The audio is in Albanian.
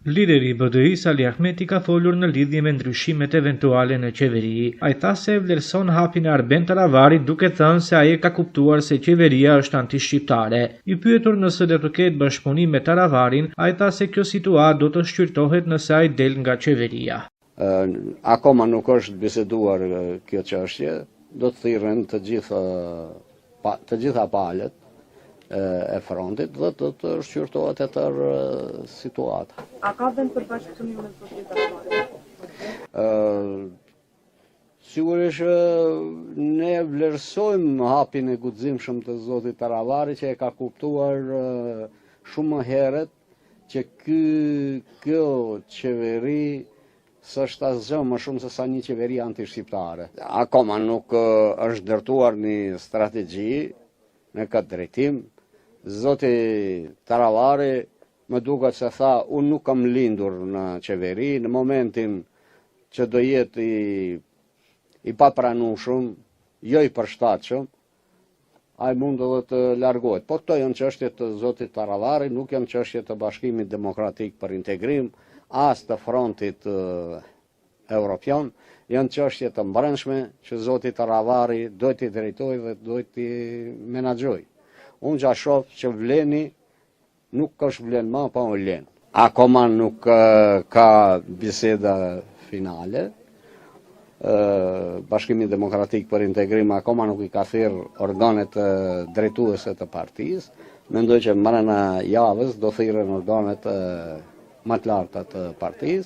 Lideri i BDI-së, Ali Ahmeti ka folur në lidhje me ndryshimet eventuale në qeveri. Ai tha se e vlerëson hapin e Arben Taravarit duke thënë se ai e ka kuptuar se qeveria është antishqiptare. I pyetur nëse do të ketë bashkëpunim me Taravarin, ai tha se kjo situatë do të shqyrtohet nëse ai del nga qeveria. Akoma nuk është biseduar kjo çështje, do të thirren të gjitha të gjitha palët e frontit dhe do të shqyrtohet e tërë situata. A ka vend për bashkëpunim me zotin Taravari? Sigurisht ne vlerësojmë hapin e guximshëm të zotit Taravari që e ka kuptuar shumë më herët që ky kjo qeveri S'është asgjë më shumë se sa një qeveri antishqiptare. Akoma nuk është ndërtuar një strategji në këtë drejtim. Zoti Taravari më duket se tha unë nuk kam lindur në qeveri, në momentin që do jetë i i papranueshëm, jo i përshtatshëm, ai mund edhe të largohet. Por këto janë çështje të zotit Taravari, nuk janë çështje të Bashkimit Demokratik për Integrim, as të Frontit Evropian, janë çështje të mbrendshme që zoti Taravari duhet t'i drejtojë dhe duhet t'i menaxhojë. Unë ça shoh që VLEN-i Nuk është VLEN ma, po LEN. Akoma nuk ka biseda finale. Bashkimi Demokratik për Integrim akoma nuk i ka thirrë organet drejtuese të partisë. Mendoj që mrena javës do thirren organet më të larta të partisë.